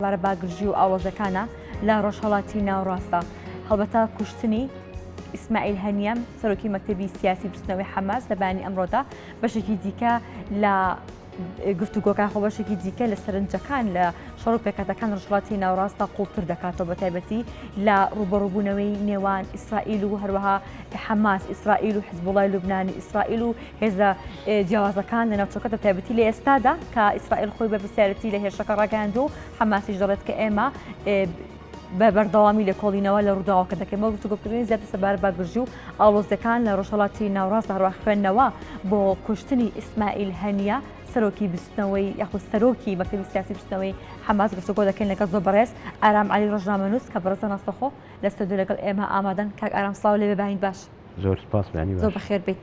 سەبارەت بە گرژی و ئاڵۆزیەکانە لە ڕۆژهەڵاتی ناوەڕاستدا. هەڵبەتە کوشتنی ئیسماعیل هەنیە سەرۆکی مەکتەبی سیاسی بزوتنەوەی حەماس لە بەیانی ئەمڕۆدا بەشێکی دیکە لە گفتوگۆکان خۆ بەشێکی دیکە لە سەرنجەکان لە شەڕ و پێکهاتەکان ڕۆژهەڵاتی ناوەڕاستدا قوڵتر دەکاتەوە بە تایبەتی لە ڕووبەڕووبوونەوەی نێوان ئیسرائیل و هەروەها حەماس ئیسرائیل و حزبوڵای لوبنانی ئیسرائیل و هێزە جیاوازەکان لە ناوچەکە بە تایبەتی لە ئێستادا کە ئیسرائیل خۆی بەرپرسیارێتی لە هێرشەکە ڕاگەیاند و حەماسیش دەڵێت کە ئێمە بە بەردەوامی لێکۆڵینەوە لە ڕووداوەکە دەکەین بۆ گفتوگۆکردنی زیاتر سەبارەت بە گرژی و ئاڵۆزیەکان لە ڕۆژهەڵاتی ناوەڕاست هەروەها خوێندنەوە بۆ کوشتنی ئیسماعیل هەنیە سەرۆکی بزوتنەوەی یاخود سەرۆکی مەکتەبی سیاسی بزوتنەوەی حەماس گفتوگۆ دەکەین لەگەڵ زۆر بەڕێز ئارام عەلی ڕۆژنامەنووس کە بەڕێزان ڕاستەخۆ لە ستۆدیۆ لەگەڵ ئێمە ئامادەن کاک ئارام سڵاو لێبێ بەیانیت باش. زۆر سپاس بەیانی زۆر باش. بەخێر بێیت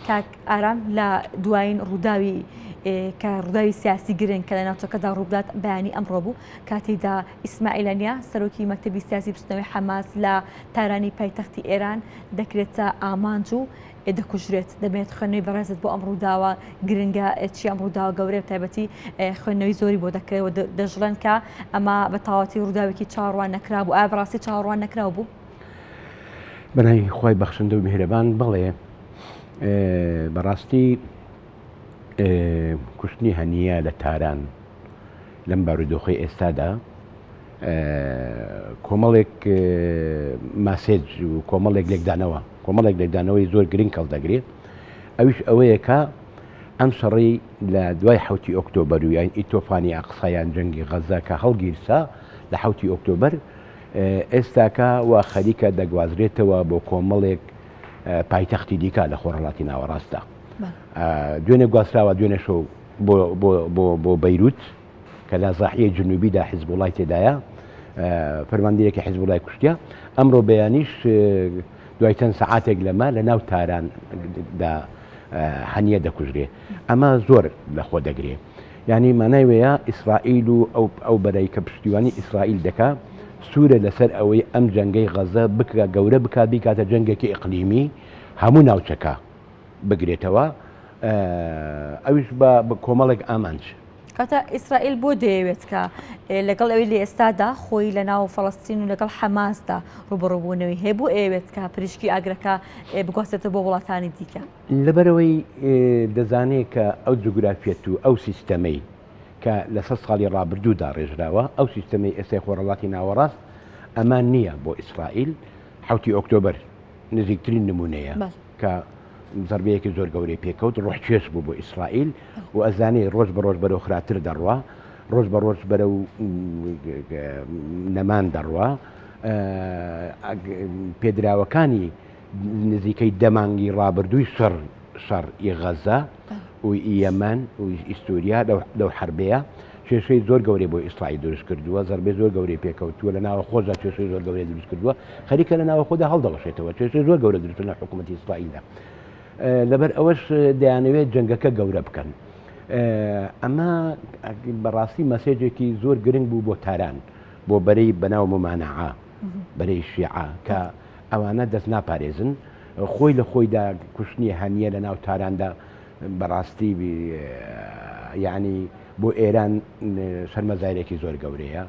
کاک ئارام لە دوایین ڕووداوی کە ڕووداوی سیاسی گرنگ کە لە ناوچەکەدا ڕووبدات بەیانی ئەمڕۆ بوو کاتێکدا ئیسماعیل هەنیە سەرۆکی مەکتەبی سیاسی بزوتنەوەی حەماس لە تارانی پایتەختی ئێران دەکرێتە ئامانج و دەکوژرێت دەبێت خوێندنەوەی بەڕێزت بۆ ئەم ڕووداوە گرنگە چی ئەم ڕووداوە گەورەیە تایبەتی خوێندنەوەی زۆری بۆ دەکرێت و دەژڵێن کە ئەمە بە تەواوەتی ڕووداوێکی چاوەڕوان نەکرا بوو ئایا بەڕاستی چاوەڕوان نەکراو بوو؟ بەناوی خوای بەخشندە و میهرەبان بەڵێ بەڕاستی کوشتنی هەنیە لە تاران لەم بارودۆخی ئێستادا کۆمەڵێک ماسێج و کۆمەڵێک لێکدانەوە کۆمەڵێک لێکدانەوەی زۆر گرنگ هەڵدەگرێ ئەویش ئەوەیە کە ئەم شەڕی لە دوای حوتی ئۆکتۆبەر و یان ئیتۆفانی ئەقسایان جەنگی غەزە کە هەڵگیرسا لە حوتی ئۆکتۆبەر ئێستاکە وا خەریکە دەگوازرێتەوە بۆ کۆمەڵێک پایتەختی دیکە لە خۆرهەڵاتی ناوەڕاستدا. دوێنێ گواستراوە دوێنێ شەو بۆ بەیروت کە لە زاحیەی جنوبیدا حیزبوڵای تێدایە فەرماندەیەکی حیزبوڵای کوشتە ئەمڕۆ بەیانیش دوای چەند سەعاتێک لەمە لە ناو تاران دا هەنیە دەکوژرێ ئەمە زۆر لە خۆ دەگرێ. یانی مانای وەیە ئیسرائیل و ئەو ئەو بەرەی کە پشتیوانی ئیسرائیل دەکا سوورە لەسەر ئەوەی ئەم جەنگەی غەزە بکا گەورە بکا بیکاتە جەنگێکی ئیقلیمی هەموو ناوچەکە بگرێتەوە ئەویش بە کۆمەڵێک ئامانج. کاتە ئیسرائیل بۆ دەیەوێت کە لەگەڵ ئەوەی لە ئێستادا خۆی لە ناو فەڵەستین و لەگەڵ حەماسدا ڕوبەڕووبوونەوەی هەیە بۆ ئەیەوێت کە پریشکی ئاگرەکە بگواستێتەوە بۆ وڵاتانی دیکە؟ لەبەرئەوەی دەزانێ کە ئەو جوگرافیەت و ئەو سیستەمەی کە لە سەد ساڵی ڕابردوو داڕێژراوە، ئەو سیستەمەی ئێستای خۆرهەڵاتی ناوەڕاست ئەمان نییە بۆ ئیسرائیل. حەوتی ئۆکتۆبەر نزیکترین نموونەیە کە زەربەیەکی زۆر گەورەی پێکەوت، ڕۆحکێش بوو بۆ ئیسرائیل و ئەزانێ ڕۆژ بە ڕۆژ بەرەو خراپتر دەڕوا، ڕۆژ بە ڕۆژ بەرەو نەمان دەڕوا. پێدراوەکانی نزیکەی دە مانگی ڕابردووی شەڕ شەڕ ی غەزە و ی یەمەن و ی سووریا لەو حەربەیە کێشەی زۆر گەورەی بۆ ئیسرائیل دروست کردووە، زەربەی زۆر گەورەی پێکەوتووە، لە ناوەخۆشدا کێشەی زۆر گەورەی دروست کردووە، خەریکە لە ناوەخۆدا هەڵدەوەشێتەوە، کێشەی زۆر گەورە دروست لە حکوومەتی ئیسرائیلدا. لەبەر ئەوەش دەیانەوێت جەنگەکە گەورە بکەن. ئەمە بەڕاستی مەسێجێکی زۆر گرنگ بوو بۆ تاران، بۆ بەرەی بەناو مومانەعە، بەرەی شیعە کە ئەوانە دەست ناپارێزن. خۆی لە خۆیدا کوشتنی هەنیە لە ناو تاراندا بەڕاستی یەعنی بۆ ئێران شەرمەزارێکی زۆر گەورەیە.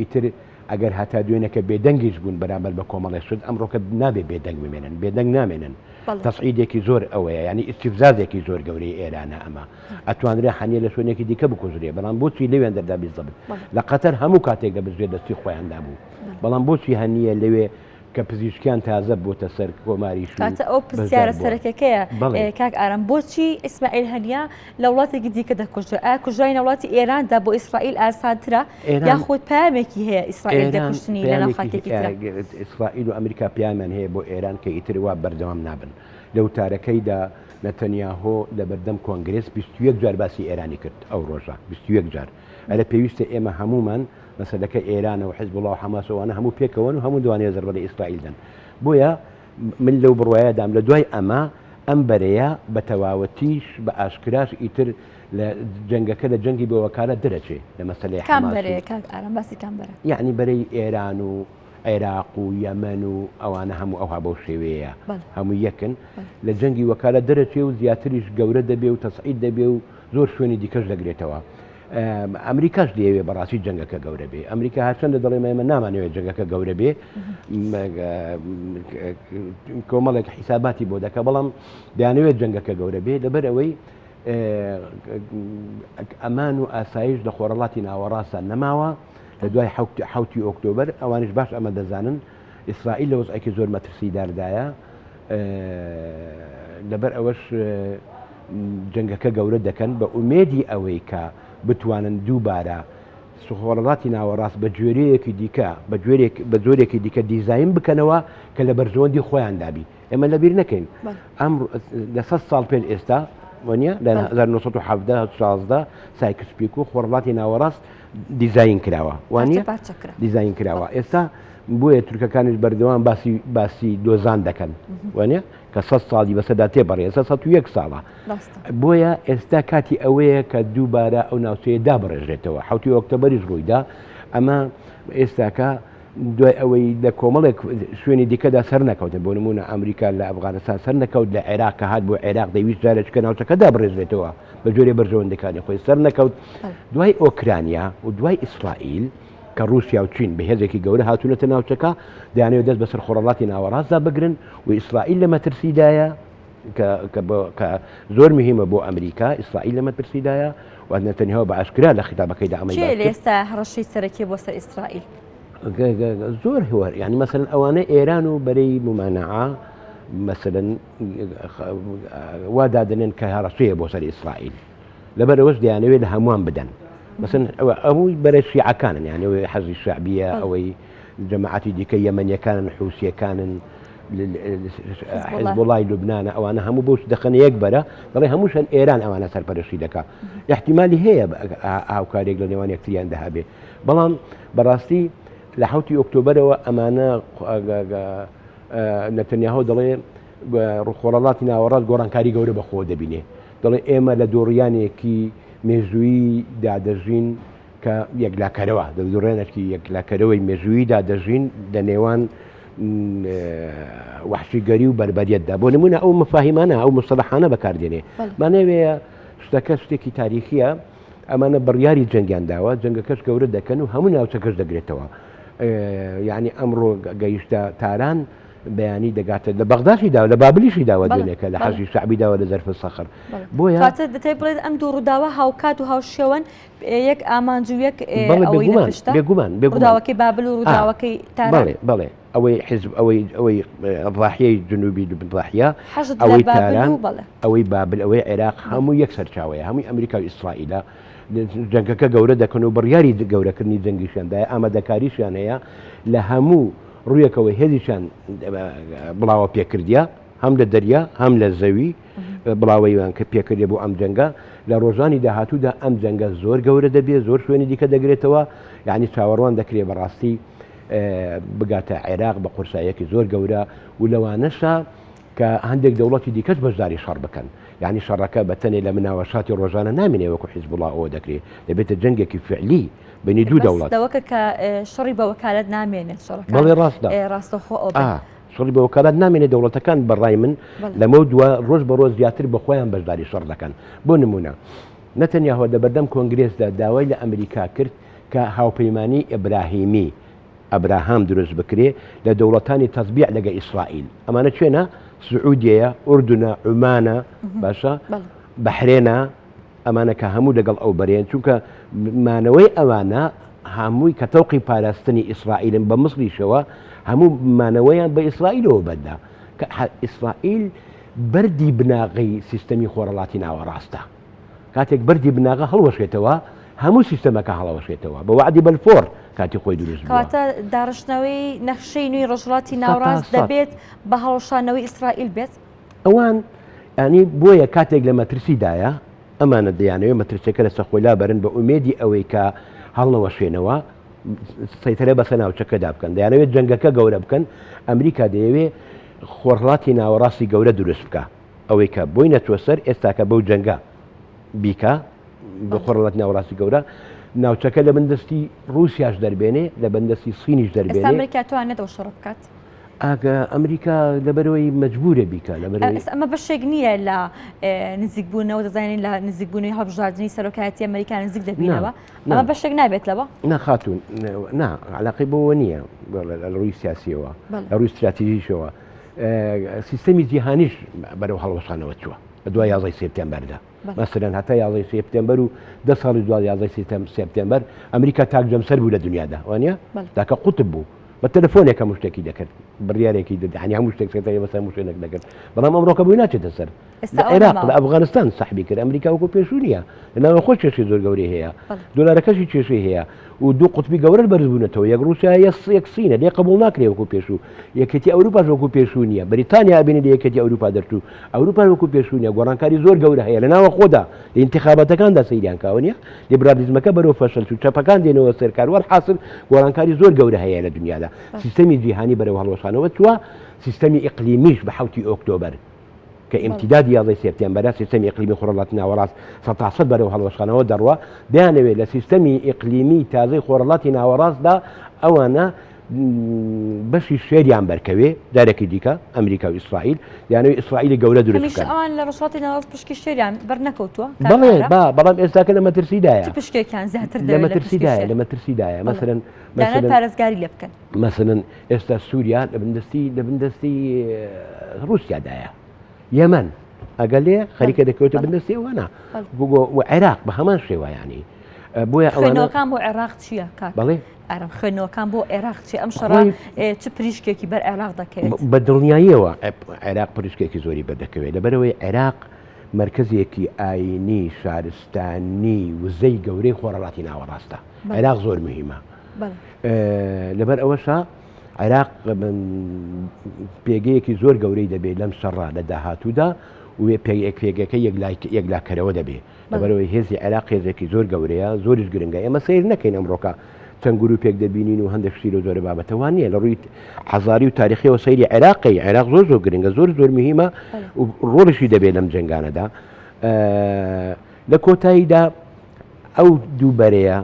ئیتر ئەگەر هەتا دوێنەکە بێدەنگیش بوون بەرامبەر بە کۆمەڵێک شت ئەمڕۆکە نابێ بێدەنگ بمێنن، بێدەنگ نامێنن. تەسعیدێکی زۆر ئەوەیە یانی ئیستیفزازێکی زۆر گەورەی ئێرانە ئەمە. ئەتوانرێ هەنیە لە شوێنێکی دیکە بکوژرێ بەڵام بۆچی لەوێندەردا بیزەبت لە قەتەر هەموو کاتێک لە بژێر دەستی خۆیاندا بوو بەڵام بۆچی هەنیە لەوێ کە پزیشکیان تازە بۆتە سەر کۆماری کاتە ئەو پرسیارە سەرەکەکەیە کاک ئارام بۆچی ئیسماعیل هەنیە لە وڵاتێکی دیکە دەکوژرێ ئایا کوژرانی لە وڵاتی ئێراندا بۆ ئیسرائیل ئاسانترە یاخود پامێکی هەیە ئیسرائیل دەکوشتنی لە ناو خاکێکی ترە؟ ئیسرائیل و ئەمریکا پەیامیان هەیە بۆ ئێران کە ئیتر وا بەردەوام نابن لە وتارەکەیدا نەتەنیاهۆ لەبەردەم کۆنگرێس 21 جار باسی ئێرانی کرد ئەو ڕۆژە 21 جار ئەرە پێویستە ئێمە هەموومان مەسەلەکە ئێرانە و حزبوڵا و حەماس و ئەوانە هەموو پێکەوەن و هەموو دەوانەیە زەربە لە ئیسرائیل دەن بۆیە من لەو بڕوایەدام لە دوای ئەمە ئەم بەرەیە بە تەواوەتیش بە ئاشکراش ئیتر لە جەنگەکە لە جەنگی بە وەکالەت دەرەچێ لە مەسەلەی کام حەماس و بەرەیە کاک ئارام باسی کام بەرە؟ یەعنی بەرەی ئێران و عێراق و یەمەن و ئەوانە هەموو ئەوها بەو شێوەیە هەموو یەکن لە جەنگی وەکالەت دەرەچێ و زیاتریش گەورە دەبێ و تەسعید دەبێ و زۆر شوێنی دیکەش دەگرێتەوە. ئەمریکاش دەیەوێ بەڕاستی جەنگەکە گەورە بێ. ئەمریکا هەرچەندە دەڵێ ئێمە نامانەوێت جەنگەکە گەورە بێ، کۆمەڵێک حیساباتی بۆ دەکا، بەڵام دەیانەوێت جەنگەکە گەورە بێ لەبەر ئەوەی ئەمان و ئاسایش لە خۆرەڵاتی ناوەڕاستە نەماوە لە دوای حوتی ئۆکتۆبەر ئەوانیش باش ئەمە دەزانن ئیسرائیل لە وەزعێکی زۆر مەترسیداردایە لەبەر ئەوەش جەنگەکە گەورە دەکەن بە ئومێدی ئەوەی کە بتوانن دووبارە خۆرهەڵاتی ناوەڕاست بە گوێرەیەکی دیکە بە جۆرێک بە جۆرێکی دیکە دیزاین بکەنەوە کە لە بەرژەوەندی خۆیاندا بی ئێمە لەبیر نەکەین ئەم لە سە ساڵ پێش ئێستا وەنیە لە 1970 16 سایکس پیکو خۆرهەڵاتی ناوەڕاست دیزاین کراوە وانە دیزاین کراوە ئێستا بۆیە تورکەکانیش بەردەوام باسی باسی لۆزان دەکەن وانە کە سە ساڵی بەسەدا تێپەڕێ ئێستا 101 ساڵە بۆیە ئێستا کاتی ئەوەیە کە دووبارە ئەو ناوچەیە دابڕێژێتەوە حوتی ئۆکتۆبەریش ڕوویدا ئەمە ئێستاکە دوای ئەوەی لە کۆمەڵێک شوێنی دیکەدا سەر نەکەوتن بۆ نمونە ئەمریکا لە ئەفغانستان سەر نەکەوت لە عێراق کە هات بۆ عێراق دەیویست جارێکە ناوچەکە دابڕێژێتەوە بە جۆرێ بەرژەوەندەکانی خۆی سەر نەکەوت دوای ئۆکرانیا و دوای ئیسرائیل کە ڕووسیا و چین بە هێزێکی گەورە هاتوونەتە ناوچەکە، دەیانەوێت دەست بەسەر خۆرهەڵاتی ناوەڕاستدا بگرن و ئیسرائیل لە مەترسیدایە کە زۆر مهمە بۆ ئەمریکا، ئیسرائیل لە مەترسیدایە و نەتەنیاهۆ بە ئاشکرا لە خیتابەکەیدا ئەمەی باس کێ لە کرد. ئێستا هەڕەشەی سەرەکیە بۆ سەر ئیسرائیل؟ زۆر هۆر یانی مەسەلەن ئەوانە ئێران و بەرەی مومانەعە مەسەلەن وا دادەنێن کە هەڕەشەیە بۆ سەر ئیسرائیل. لەبەر ئەوەش دەیانەوێت لە هەمووان بدەن مەسەن ئەوەی بەرە شیعەکانن یان ئەوەی حەزی شعبیە ئەوەی جەماعەتی دیکە یەمەنیەکانن حوسیەکانن حزبوڵای لوبنانە ئەوانە هەموو بۆ دەخەنە یەک بەرە دەڵێ هەمووشن ئێران ئەوانە سەرپەرشتی دەکا احتیمالی هەیە هاوکارێک لە نێوان یەکتریان دەهابێ بەڵام بەڕاستی لە حوتی ئۆکتۆبەرەوە ئەمانە نەتەنیاهۆ دەڵێ ڕخۆڕەڵاتی ناوەڕاست گۆڕانکاری گەورە بەخۆ دەبینێ دەڵێ ئێمە لە دووڕیانێکی مێژووییدا دەژین کە یەکلاکەرەوە، لە دووڕیانێکی یەکلاکەرەوەی مێژووییدا دەژین لە نێوان وەحشیگەری و بەربەریەتدا. بۆ نموونە ئەو مەفاهیمانە، ئەو مستەلەحانە بەکاردێنێ. مانای وەیە شتەکە شتێکی تاریخییە، ئەمانە بڕیاری جەنگیان داوە، جەنگەکەش گەورە دەکەن و هەموو ناوچەکەش دەگرێتەوە. یانی ئەمڕۆ گەیشتە تاران، بەیانی دەگاتە لە بەغداشی داوە لە بابلیشی داوە دوێنێکە لە حەشدی شەعبی داوە لە زەرف سەخر بۆیە کاتە دەتەوێت بڵێت ئەم دوو ڕووداوە هاوکات و هاوشێوەن یەک ئامانج و یەک ئەوەی لە پشتە بێگومان ڕووداوەکەی بابل و ڕووداوەکەی تاران بەڵێ بەڵێ ئەوەی حزب ئەوەی ئەوەی ضاحیەی جنوبی ضاحیە ئەوەی تاران ئەوەی بابل ئەوەی عێراق هەموو یەک سەرچاوەیە هەمووی ئەمریکا و ئیسرائیلە جەنگەکە گەورە دەکەن و بڕیاری گەورەکردنی جەنگیشیان دایە ئامادەکاریشیان هەیە لە هەموو ڕوویەکەوە هێزیشیان بڵاوە پێکردە هەم لە دەریا هەم لە زەوی بڵاوەیان کە پێکردێ بۆ ئەم جەنگە لە ڕۆژانی داهاتوودا ئەم جەنگە زۆر گەورە دەبێت زۆر شوێنی دیکە دەگرێتەوە یعنی چاوەڕوان دەکرێت بەڕاستی بگاتە عێراق بە قورساییەکی زۆر گەورە و لەوانەشە کە هەندێک دەوڵەتی دیکەش بەشداری شەڕ بکەن یعنی شەڕەکە بە تەنێ لە مناوەشاتی ڕۆژانە نامێنێ وەکو حیزبوڵا ئەوە دەکرێت دەبێتە جەنگێکی فعلی بینی دوو دەوڵەت. لەوەکە کە شەڕی بە وەکالەت نامێنێت شەڕەکان بەڵێ ڕاستە ڕاستەخۆ ئەو بن. شەڕی بە وەکالەت نامێنێت دەوڵەتەکان بە ڕای من لەمەو دوا ڕۆژ بە ڕۆژ زیاتر بە خۆیان بەشداری شەڕ دەکەن بۆ نمونە نەتەنیاهۆ لە بەردەم کۆنگرێسدا داوای لە ئەمریکا کرد کە هاوپەیمانی ئیبراهیمی ئەبراهام دروست بکرێ لە دەوڵەتانی تەتبیع لەگە ئیسرائیل ئەمانە کوێنە سعودیەیە ئوردنە عومانە باشە بەحرێنە ئەمانە کە هەموو لەگەڵ ئەو بەرەیەن چونکە مانەوەی ئەوانە هەمووی کە تەوقی پاراستنی ئیسرائیلن بە مسریشەوە هەموو مانەوەیان بە ئیسرائیلەوە بەندە کە ئیسرائیل بەردی بناغەی سیستەمی خۆرەڵاتی ناوەڕاستە کاتێک بەردی بناغە هەڵوەشێتەوە هەموو سیستەمەکە هەڵەوەشێتەوە بە وەعدی بەلفۆر کاتی خۆی دروست بووە. کەواتە داڕشتنەوەی نەخشەی نوێی ڕۆژهەڵاتی ناوەڕاست دەبێت بە هەڵوەشانەوەی ئیسرائیل بێت؟ ئەوان یانی بۆیە کاتێک لە مەترسیدایە ئەمانە دەیانەوێت مەترسیەکە لەسەر خۆی لابەرن بە ئومێدی ئەوەی کە هەڵنەوەشێنەوە سەیتەرە بەسەر ناوچەکەدا بکەن دەیانەوێت جەنگەکە گەورە بکەن ئەمریکا دەیەوێت خۆرهەڵاتی ناوەڕاستی گەورە دروست بکە ئەوەی کە بۆی نەچوە سەر ئێستاکە بەو جەنگە بیکە بە خۆرهەڵاتی ناوەڕاستی گەورە ناوچەکە لە بندەستی رووسیاش دەربێنێ لە بندەستی سینیش دەربێنێ ئەمریکا توانێت ئەو شەڕە بکات. ئاگە ئەمریکا لەبەرەوەی مەجبورە بیکا لەبەرەوەی. ئێستا ئەمە بەشێک نییە لە نزیکبوونەوە دەزانین لە نزیکبوونەوەی هەڵبژاردنی سەرۆکایەتی ئەمریکا نزیک دەبینەوە ئەمە بەشێک نابێت لەوە؟ نا خاتوون نا علاقەی بەوە نییە لە ڕووی سیاسیەوە لە ڕووی استراتیژیشەوە سیستەمی جیهانیش بەرەو هەڵوەشانەوە چووە بە دوای یازدەی سێپتێمبەردا. مەسەلەن هەتا یازدەی سێپتێمبەر و دە ساڵی دوای یازدەی سێپتێمبەر ئەمریکا تاک جەمسەر بوو لە دنیادا وانە تاکە قوتب بوو بە تەلەفۆنێک هەموو شتێکی دەکرد بڕیارێکی دەدانی هەموو شتێک سێتەری بەسەر هەموو شوێنێک دەکرد بەڵام ئەمڕۆکە بۆی ناچێتە سەر لە عێراق لە ئەفغانستان سەحبی کرد ئەمریکا وەکو پێشوو نییە لە ناوخۆ کێشەی زۆر گەورەی هەیە دۆلارەکەشی کێشەی هەیە و دوو قوتبی گەورە بەرز بوونەتەوە یەک ڕووسیا یەک سینە لێ قبوڵ ناکرێ وەکو پێشوو یەکێتی ئەوروپاش وەکو پێشوو نییە بەریتانیا ئەبینی لە یەکێتی ئەوروپا دەرچوو ئەوروپاش وەکو پێشوو نییە گۆڕانکاری زۆر گەورە هەیە لە ناوە خۆدا لە ئینتخاباتەکاندا سەیریان کاوە نییە لیبرالیزمەکە بەرەو فەشەل چوو چەپەکان دێنەوە سەر کار وەلحاسل گۆڕانکاری زۆر گەورە هەیە لە دنیادا سیستەمی جیهانی بەرەو هەڵوەشانەوە چووە سیستەمی ئیقلیمیش بە حەوتی ئۆکتۆبەر کە ئیمتیدادی یازدەی سێپتێمبەرە، سیستەمی ئیقلیمی خۆرهەڵاتی ناوەڕاست سەتاسەد بەرەو هەڵوەشانەوە دەڕوا، دەیانەوێت لە سیستەمی ئیقلیمی تازەی خۆرهەڵاتی ناوەڕاستدا ئەوانە بەشی شێریان بەرکەوێ، جارێکی دیکە ئەمریکا و ئیسرائیل دەیانەوێت ئیسرائیلی گەورە دروست هەمیشە بکەن. ئەوان لە ڕۆژهەڵاتی ناوەڕاست پشکی شێریان بەر نەکەوتووە کاک بەڵێ ئارام؟ با، بەڵام ئێستاکە لە مەترسیدایە. چ پشکێکیان زیاتر لە دەوێت لە پشکی مەترسیدایە، شێر؟ لە مەترسیدایە. بەڵێ. مەسەلەن دەیانەوێت مەسەلەن پارێزگاری لێ بکەن. مەسەلەن ئێستا سووریا لە بندەستی لە بندەستی ڕووسیادایە یەمەن ئەگەر لێ خەریکە دەکەوێتە بندەستی ئەوانە و عێراق بە هەمان شێوایانی بۆیە خوێنەوەکان بۆ عێراق چییە کاک بەڵێ ئارام خوێندنەوەکان بۆ عێراق چی ئەم شەڕە چ پریشکێکی بەر عێراق دەکەوێت بە دڵنیاییەوە عێراق پریشکێکی زۆری بەردەکەوێت لەبەرەوەی عێراق مرکزێکی ئاینی شارستانی وزەی گەورەی خۆڕەڵاتی ناوەڕاستە عێراق زۆر مهمە لەبەر ئەوەشە عێراق پێگەیەکی زۆر گەورەی دەبێت لەم شەڕە لە داهاتوودا و پێگەکە یەکلاکەرەوە دەبێت لەبەرەوەی هێزی عێراق هێزێکی زۆر گەورەیە زۆریش گرنگە ئێمە سیر نەکەین ئەمڕۆکە چەند گروپێک دەبینین و هەندێک شتی لەو جۆرە بابەتە وان نییە لە ڕووی حەزاری و تاریخیەوە سەیری عێراقی عێراق زۆر زۆر گرنگە زۆر زۆر مهمە و ڕۆڵیشی دەبێت لەم جەنگانەدا لە کۆتاییدا ئەو دوو بەرەیە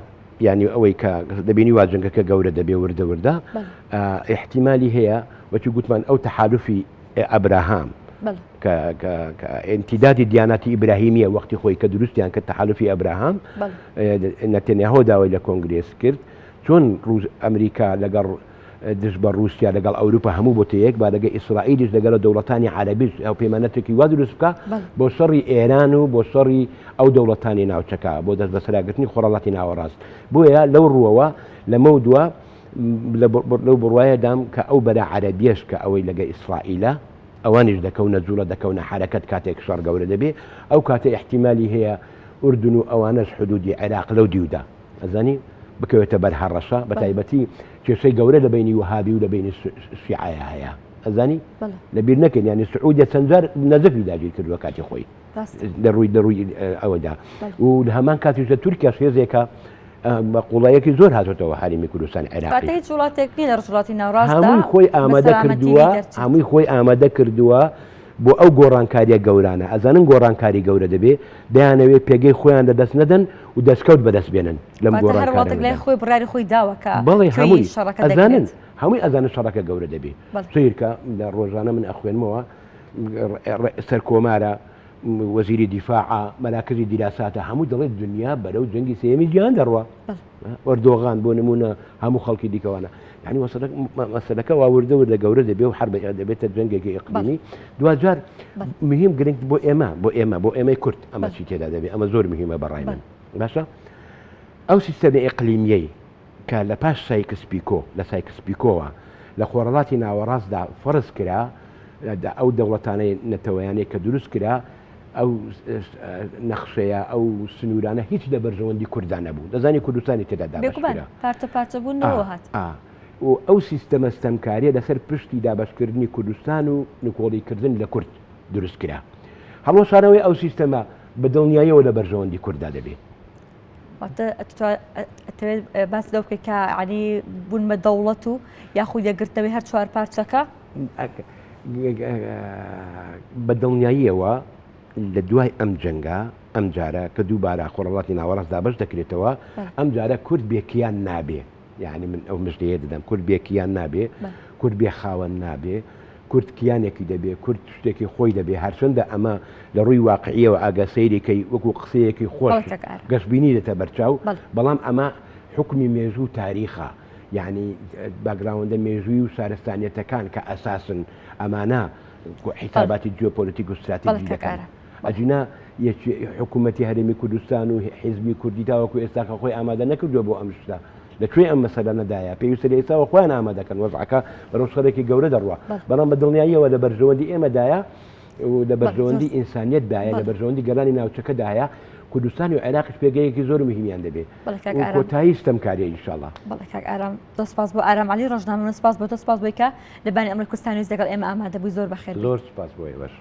یانی ئەوەی کە دەبینی وا جەنگەکە گەورە دەبێ وردە وردە ئیحتیمالی هەیە وەکی گوتمان ئەو تەحالفی ئەبراهام کە ئینتیدادی دیاناتی ئیبراهیمیە وەختی خۆی کە دروستیان کە تەحالفی ئەبراهام نەتەنیاهۆ داوای لە کۆنگرێس کرد چۆن ڕوز ئەمریکا لەگەڵ دژ بە ڕووسیا لەگەڵ ئەوروپا هەموو بۆتە یەک با لەگە ئیسرائیلیش لەگەڵ دەوڵەتانی عەرەبیش هاوپەیمانەتێکی وا دروست بکا بۆ شەڕی ئێران و بۆ شەڕی ئەو دەوڵەتانی ناوچەکە بۆ دەست بەسەراگرتنی خۆڕەڵاتی ناوەڕاست بۆیە لەو ڕووەوە لەمەو دوا لەو بڕوایەدام کە ئەو بەرە عەرەبیەش کە ئەوەی لەگە ئیسرائیلە ئەوانیش دەکەونە جوڵە دەکەونە حەرەکەت کاتێک شەڕ گەورە دەبێ ئەو کاتە ئیحتیمالی هەیە ئوردن و ئەوانەش حدودی عێراق لەو دیودا ئەزانی بکەوێتە بەر هەڕەشە بە تایبەتی کێشەی گەورە لە بینی وەهابی و لە بینی شیعەیە هەیە ئەزانی لە بیر نەکەین ینی سعودیە چەند جار نەجەفی داگیر کردووە کاتی خۆی لە ڕووی لە ڕووی ئەوەدا و لە هەمان کاتیش لە تورکیا هێزێکە بە قوڵایەکی زۆر هاتوتەوە هەرێمی کوردستان عێراق هیچ وڵاتێک نیە لە ڕۆژهەڵاتی ناوەڕاستدا هەمووی خۆی ئامادە کردووە هەمووی خۆی ئامادە کردووە بۆ ئەو گۆڕانکاریە گەورانە ئەزانن گۆڕانکاری گەورە دەبێ دەیانەوێ پێگەی خۆیان لە دەست نەدەن و دەستکەوت بەدەست بێنن لەم واتە هەر وڵاتێک لای گۆڕانکاریانەدا. خۆی بڕیاری خۆی داوە کە بەڵێ کوێی هەمووی شەڕەکە ئەزانن دەکرێت. هەمووی ئەزانن شەڕەکە گەورە دەبێ. بەڵێ. سەیرکە لە ڕۆژانە من ئەخوێنمەوە سەرکۆمارە وەزیری دیفاعە مەراکزی دیراساتە هەموو دەڵێت دنیا بەرەو جەنگی سێیەمی جیهان دەڕوا. بەڵێ. ئەردۆغان بۆ نمونە هەموو خەڵکی دیکەوانە یعنی مەسەلەکە وا وردە وردە گەورە دەبێ و حرب دەبێتە جەنگێکی ئیقلیمی دواجار مهم گرنگ بۆ ئێمە بۆ ئێمە بۆ ئێمەی کورد ئەمە چی تێدا دەبێ ئەمە زۆر مهمە بەڕای من باشە ئەو سیستەمی ئیقلیمیەی کە لە پاش سایکس پیکۆ لە سایکس پیکۆوە لە خۆرەڵاتی ناوەڕاستدا فەرز کرا ئەو دەوڵەتانەی نەتەوەیانەی کە دروست کرا ئەو نەخشەیە ئەو سنوورانە هیچ لە بەرژەوەندی کورددا نەبوو دەزانی کوردستانی تێدا دابەش کرا پارچە پارچە بوون لەوە هات و ئەو سیستەمە ستەمکاریە لەسەر پشتی دابەشکردنی کوردستان و نکۆڵیکردن لە کورد دروست کرا هەڵوەشانەوەی ئەو سیستەمە بە دڵنیاییەوە لە بەرژەوەندی کورددا دەبێ. واتە ئەتەوێت باس لەو بکەیت کە یعنی بوون بە دەوڵەت و یاخود یەکگرتنەوەی هەر چوار پارچەکە؟ بە دڵنیاییەوە لە دوای ئەم جەنگە ئەم جارە کە دووبارە خۆڕەڵاتی ناوەڕاست دابەش دەکرێتەوە ئەم جارە کورد بێکیان نابێ یعنی من ئەو مژدەیە دەدەم کورد بێکیان نابێ. کورد بێ خاوەن نابێ، کورد کیانێکی دەبێ، کورد شتێکی خۆی دەبێ، هەرچەندە ئەمە لە ڕووی واقعییەوە ئەگەر سەیری کەی وەکوو قسەیەکی خۆش گەشبینی دێتە بەرچاو، بەڵام ئەمە حوکمی مێژوو و تاریخە، یانی background ە مێژووی و شارستانیەتەکان کە ئەساسن ئەمانە حیساباتی جیۆپۆلیتیک و ستراتیجی دەکەن. ئەگینا یەکی حکوومەتی هەرێمی کوردستان و حیزبی کوردی تاوەکو ئێستاکە خۆی ئامادە نەکردووە بۆ ئەم شتە. لە کوێ ئەم مەسەلانەدایە؟ پێویستە لە ئێستاوە خۆیان ئامادەکەن، وەزعەکە بەرەو شەڕێکی گەورە دەڕوا. بەڵام بە دڵنیاییەوە لە بەرژەوەندی ئێمەدایە و لە بەرژەوەندی ئینسانیەتدایە، لە بەرژەوەندی گەلانی ناوچەکەدایە، کوردستان و عێراقیش پێگەیەکی زۆر مهمیان دەبێ و کۆتایی ستەمکاریە ئینشاڵڵا. بەڵێ کاک ئارام، زۆر سپاس بۆ ئارام عەلی ڕۆژنامەنووس، سپاس بۆ تۆ، سپاس بۆی کە لە بانی ئەمڕۆی کوردستان نیوز لەگەڵ ئێمە ئامادە بووی، زۆر بەخێر بێیت. زۆر سپاس بۆ ئێوەش.